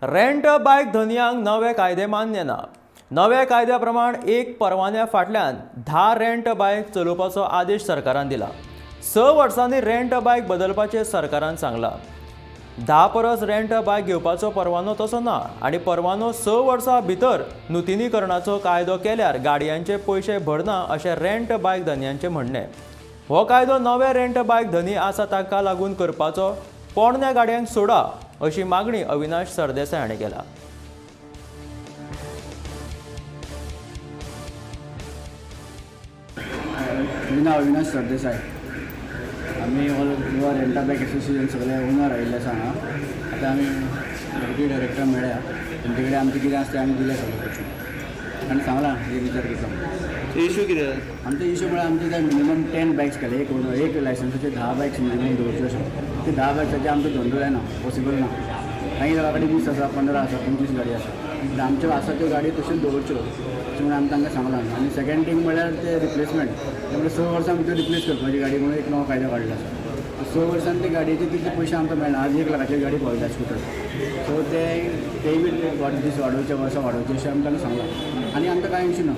Rent बायक धनयांक नवे कायदे मान्य ना. नव्या कायद्या प्रमाण एक परवान्या फाटल्यान 10 रेंट बायक चलोवपाचो आदेश सरकारान दिला. 6 वर्सांनी रेंट बायक बदलपाचें सरकारान सांगलां. 10 परस रेंट बायक घेवपाचो परवानो तसो ना आनी परवानो 6 वर्सां भितर नुतनीकरणाचो कायदो केल्यार गाडयांचे पयशे भरना अशें रेंट बायक धनयांचें म्हणणें. हो कायदो नवे रेंट बायक धनी आसा ताका लागून करपाचो, पोरण्या गाडयांक सोडा अशी मागणी अविनाश सरदेसाय हाणें केला. म्हजें नांव अविनाश सरदेसाय. आमी ऑल गोवा रेंटा बायक एसोसिएशन सगळे ओनर आयिल्ले आसा हांगा. आतां आमी डेप्युटी डायरेक्टर मेळ्ळ्या. तेंचे कडेन आमचें कितें आसा तें आमी दिलें सगळें क्वेश्चन आनी सांगलां हे विचार करता म्हणून. इशू कितें? आमचो इशू म्हळ्यार आमचे ते मिनिमम 10 बायक्स केले. एक ओनर एक लायसन्साचे 10 बायक्स मिनिमम दवरच्यो अशें. ते 10 बायक्साचे आमचो धंदो जायना, पॉसिबल ना. काही लोकां कडेन 20 आसा, 15 आसा, 25 गाडी आसा. आमच्यो आसा त्यो गाडयो तश्योच दवरच्यो अशें म्हणून आमी तांकां सांगलां. आनी सेकंड थींग म्हळ्यार ते रिप्लेसमेंट. ते म्हळ्यार 6 वर्सां भितर रिप्लेस करपाची गाडी म्हणून एक नवो कायदो काडलो आसा. 6 वर्सान ते गाडयेचे तितले पयशे आमकां मेळना. आज 1 लाखाचेर गाडी पावयता स्कुटर. सो ते तेय बी दीस वाडोवचे, वर्सां वाडोवचे अशें आमी तांकां सांगलां आनी आमकां कांय इशू ना.